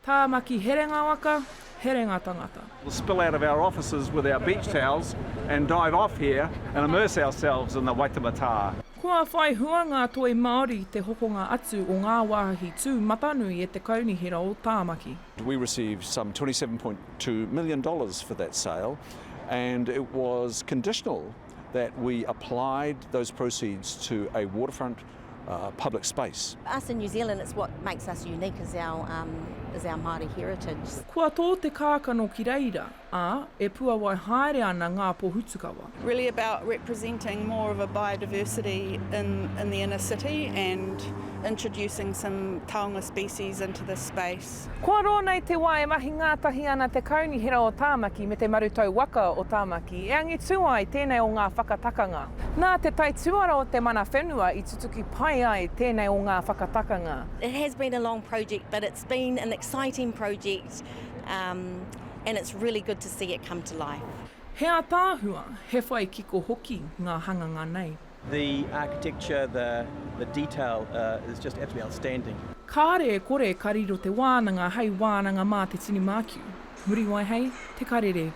Tāmaki herenga waka, herenga tangata. We'll spill out of our offices with our beach towels and dive off here and immerse ourselves in the Waitematā. Kua whai hua ngā toi Māori i te hokonga atu o ngā wāhi tūmatanui e te Kaunihera o Tāmaki. We received some $27.2 million for that sale and it was conditional that we applied those proceeds to a waterfront public space. Us in New Zealand, it's what makes us unique is our, um, is our Māori heritage. Kua tō te kākano ki reira, ā, e puawai haere ana ngā pohutukawa. Really about representing more of a biodiversity in, in the inner city and introducing some taonga species into this space. Kua roa nei te wā e mahi ngātahi ana te Kaunihera o Tāmaki me te Marutau Waka o Tāmaki e angitu ai tēnei o ngā whakatakanga. Nā te taituara o te mana whenua i tutuki pai ai tēnei o ngā whakatakanga. It has been a long project but it's been an exciting project um and it's really good to see it come to life. He ātaahua, he whai kiko hoki ngā hanganga nei. The architecture, the the detail is just absolutely outstanding. Kāre e kore ka riro te wānanga hei wānanga mā te tini mākiu. Muriwai hei te karere.